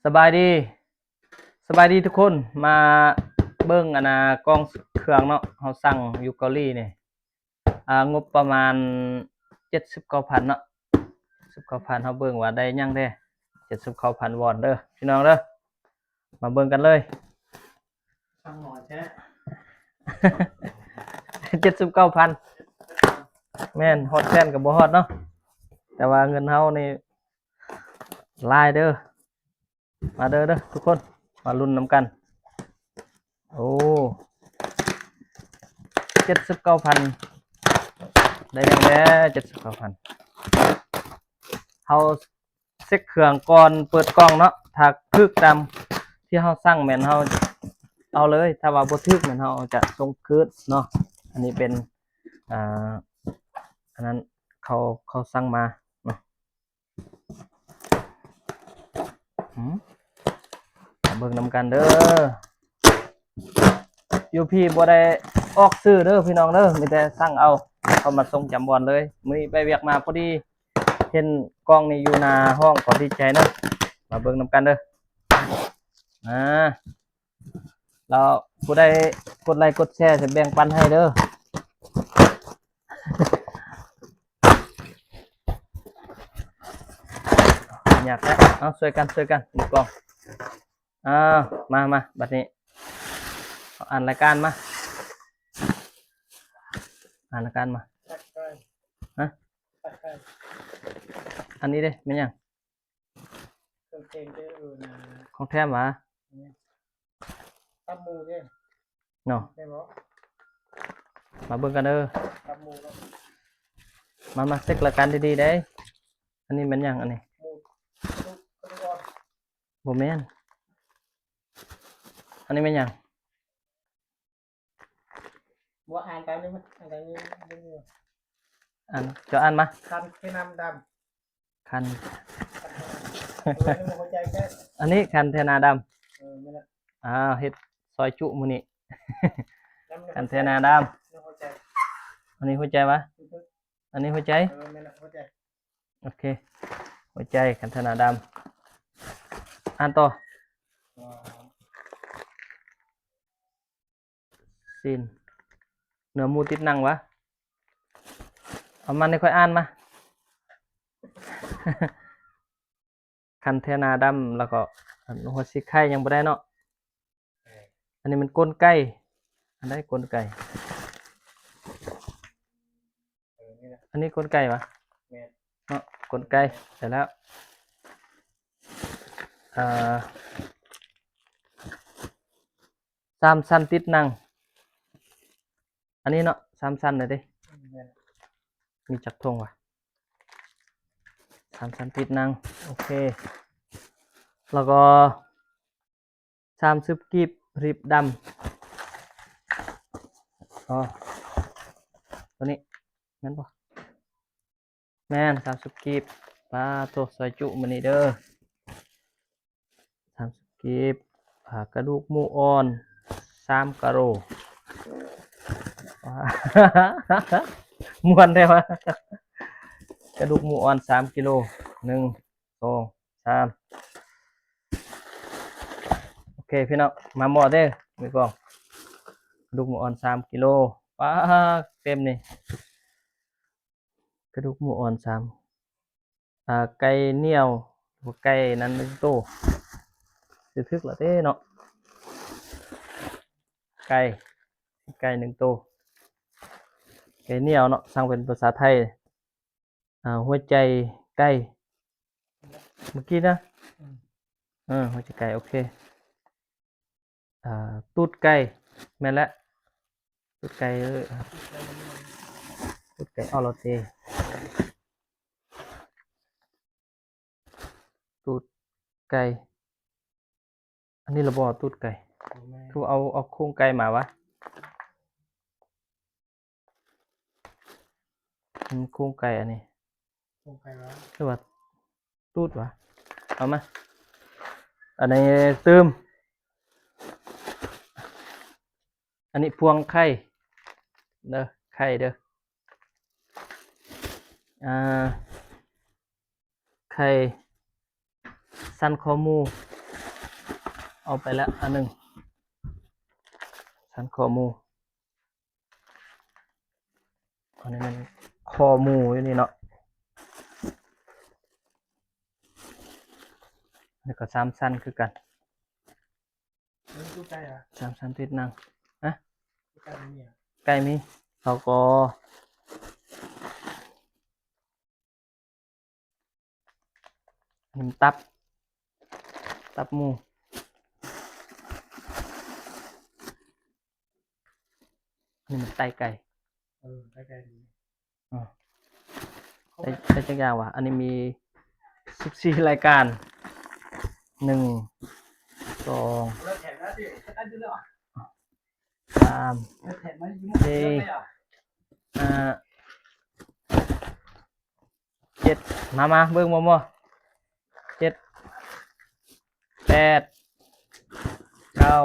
ສະບາຍດີ ສະບາຍດີທຸກຄົນ. ມາເບິ່ງອັນນ່າ ກ່ອງເຄື່ອງເນາະ ເຮົາສັ່ງຢູ່ເກົາຫຼີນີ້ ອ່າ ງົບປະມານເຈັດສິບເກົ້າພັນເນາະ ເຈັດສິບເກົ້າພັນ. ເຮົາເບິ່ງວ່າໄດ້ຫຍັງແດ່ ເຈັດສິບເກົ້າພັນວອນເດີພີ່ນ້ອງເດີ. ມາເບິ່ງກັນເລີຍ. ສັ່ງໜ້ອຍແທ້ ເຈັດສິບເກົ້າພັນ ແມ່ນ ຮອດແສນກໍບໍ່ຮອດເນາະ ແຕ່ວ່າເງິນເຮົານີ້ຫຼາຍເດີ. ມາເດີ ເດີທຸກຄົນ ມາລຸ້ນນຳກັນ. ໂອ້ ເຈັດສິບເກົ້າພັນ ໄດ້ຫຍັງແດ່ ເຈັດສິບເກົ້າພັນ. ເຮົາ ເຊັກເຄື່ອງກ່ອນເປີດກ່ອງເນາະ ຖ້າຖືກຕາມທີ່ເຮົາສັ່ງແມ່ນເຮົາເອົາເລີຍ ຖ້າວ່າບໍ່ຖືກແມ່ນເຮົາຈະສົ່ງຄືນເນາະ. ອັນນີ້ເປັນ ອ່າ ອັນນັ້ນ ເຂົາ ເຂົາສັ່ງມາເນາະ. ອືມ ມາເບິ່ງນຳກັນເດີ. ຢູ່ພີ້ບໍ່ໄດ້ອອກຊື່ເດີພີ່ນ້ອງເດີ ມີແຕ່ສັ່ງເອົາ ເຂົາມາສົ່ງຈຳບ່ອນເລີຍ. ມື້ນີ້ໄປວຽກມາພໍດີ ເຫັນກ່ອງນີ້ຢູ່ໜ້າຫ້ອງ ກໍດີໃຈເນາະ. ມາເບິ່ງນຳກັນເດີ. ອ່າ ແລ້ວຜູ້ໃດກົດໄລກົດແຊ ຈະແບ່ງປັນໃຫ້ເດີ. ຍາກແທ້ ເອົາ ຊ່ວຍກັນ ຊ່ວຍກັນມີກ່ອງ. ອ້າວ ມາ ມາ ບັດນີ້ ອ່ານລາຍການມາ ອ່ານລາຍການມາ. ຮະ? ອັນນີ້ເດ້ ແມ່ນຫຍັງ? ເຄື່ອງເຄງເດ້ ເອີ ນະ ຂອງແຖມຫວາ? ຕຳໝູ່ເດ້ ເນາະ ແມ່ນບໍ່? ມາເບິ່ງກັນເດີ ຕຳໝູ່ເນາະ. ມາ ມາເຊັກລາຍການດີໆເດ້. ອັນນີ້ແມ່ນຫຍັງ? ອັນນີ້ ໝູ່ ໝູ່ ບໍ່ແມ່ນ. ອັນນີ້ແມ່ນຫຍັງ? ບໍ່ ອ່ານຕາມນີ້ມາ ອ່ານຕາມນີ້ ອ່ານ ເຈົ້າອ່ານມາ. ຄັນເທນາດຳ ຄັນ ເອີ ອັນນີ້ຫົວໃຈແກ້ ອັນນີ້ຄັນເທນາດຳ. ເອີ ແມ່ນລະ ອ່າ ເຮັດຊອຍຈຸມື້ນີ້ ຄັນເທນາດຳ. ອັນນີ້ຫົວໃຈຫວາ? ອັນນີ້ຫົວໃຈ? ເອີ ແມ່ນລະ ຫົວໃຈ. ໂອເຄ ຫົວໃຈຄັນທະນາດຳ. ອ່ານຕໍ່. ຊີ້ນເນື້ອໝູຕິດໜັງຫວາ? ເອົາມາໃຫ້ຂ້ອຍອ່ານມາ. ຄັນແທນາດຳ ແລ້ວກໍ ອັນ ຫົວສີໄຂ່ຍັງບໍ່ໄດ້ເນາະ. ອັນນີ້ມັນກົ້ນໄກ່. ອັນໃດກົ້ນໄກ່? ເອີ ນີ້ນະ ອັນນີ້ກົ້ນໄກ່ຫວາ? ແມ່ນເນາະ ກົ້ນໄກ່. ແມ່ນ ໄດ້ແລ້ວ. ເອີ ສາມຊັ້ນຕິດໜັງ. ອັນນີ້ເນາະ ສາມຊັ້ນເລີຍເດ້. ແມ່ນ ມີຈັກຖົງຫວາ? ສາມຊັ້ນຕິດໜັງ. ໂອເຄ ແລ້ວກໍ ສາມສິບກີບ ຮີບດຳ. ອໍ ໂຕນີ້ແມ່ນບໍ່? ແມ່ນ ສາມສິບກີບ. ປາໂທ້ ຊອຍຈຸມື້ນີ້ເດີ ສາມສິບກີບ. ອ່າ ກະດູກໝູອ່ອນ ສາມກະໂລ. ມ່ວນແທ້ຫວາ? ກະດູກໝູອ່ອນ ສາມກິໂລ. ໜຶ່ງ ສອງ ສາມ. ໂອເຄພີ່ນ້ອງ ມາໝໍ້ເດ້ ມີກອງ ກະດູກໝູອ່ອນ ສາມກິໂລ. ປາ ເຕັມນີ້ ກະດູກໝູອ່ອນ ສາມ ອ່າ ໄກ່ໜຽວ ບໍ່ ໄກ່ນັ້ນໜຶ່ງໂຕ. ຖືກແລ້ວເດ້ເນາະ ໄກ່ ໄກ່ໜຶ່ງໂຕ. ໄກ່ໜຽວເນາະ ສັ່ງເປັນພາສາໄທ. ອ່າ ຫົວໃຈໄກ່ ເມື່ອກີ້ນະ. ອືມ ເອີ ຫົວໃຈໄກ່ ໂອເຄ. ອ່າ ຕູດໄກ່ ແມ່ນແລ້ວ ຕູດໄກ່ ເອີ ຕູດໄກ່ ເອົາລະເຕ ຕູດໄກ່. ອັນນີ້ລະບໍ່ ຕູດໄກ່ ບໍ່ແມ່ນ ຄືເອົາ ເອົາໂຄງໄກ່ມາຫວາ? ອືມ ໂຄງໄກ່ອັນນີ້ ໂຄງໄກ່ຫວາ ຫຼືວ່າຕູດຫວາ? ເອົາມາ ອັນນີ້ຕື່ມ. ອັນນີ້ພວງໄຂ່ເດີ ໄຂ່ເດີ ອ່າ ໄຂ່ ສັນຄໍໝູ ເອົາໄປແລ້ວອັນໜຶ່ງ ຊັ້ນຂໍ້ໝູ່. ອັນນີ້ແມ່ນຂໍ້ໝູ່ຢູ່ນີ້ເນາະ ແລ້ວກໍສາມຊັ້ນຄືກັນ. ເອີ ຕູ້ໄກ່ອະ ສາມຊັ້ນຕິດໜັງ. ຮະ? ຕູ້ໄກ່ມີອະ? ໄກ່ມີ. ເຂົາກໍ ອັນນີ້ມັນຕັບ ຕັບໝູ. ອັນນີ້ມັນໄຕໄກ່. ເອີ ໄຕໄກ່ດີ. ເອີ ໄດ້ ໄດ້ຈັກຢ່າງວະ? ອັນນີ້ມີສິບສີ່ລາຍການ. ໜຶ່ງ ສອງ ສາມ ສີ່ ຫ້າ ເຈັດ ມາ ມາເບິ່ງໝໍ່ໆ ເຈັດ ແປດ ເກົ້າ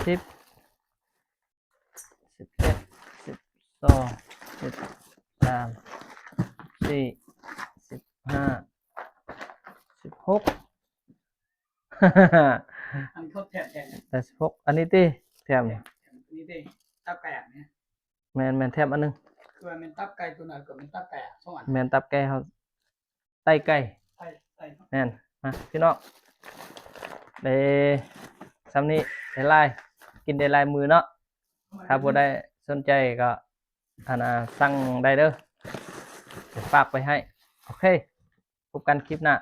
ສິບ ສິບເອັດ ສິບສອງ ສິບສາມ ສິບສີ່ ສິບຫ້າ ສິບຫົກ. ອັນນີ້ເຂົາແຖມ ແຖມ ໄດ້ສິບຫົກ. ອັນນີ້ຕິ ແຖມ ແຖມ ອັນນີ້ຕິ ຕັບໄກ່ອັນນີ້. ແມ່ນໆ ແຖມອັນໜຶ່ງ. ຄືວ່າແມ່ນຕັບໄກ່ຕົວນັ້ນ ກໍແມ່ນຕັບໄກ່ສອງອັນ. ແມ່ນ ຕັບໄກ່ເຮົາ ໄຕໄກ່ ໄຕ ໄຕ ແມ່ນ. ມາ ພີ່ນ້ອງ ເດ້ ສ່ຳນີ້ ໄດ້ຫຼາຍ ກິນໄດ້ຫຼາຍມື້ເນາະ. ຖ້າຜູ້ໃດສົນໃຈກໍ ອັນນ່າ ສັ່ງໄດ້ເດີ ໄປຝາກໄປໃຫ້. ໂອເຄ ພົບກັນຄລິບໜ້າ.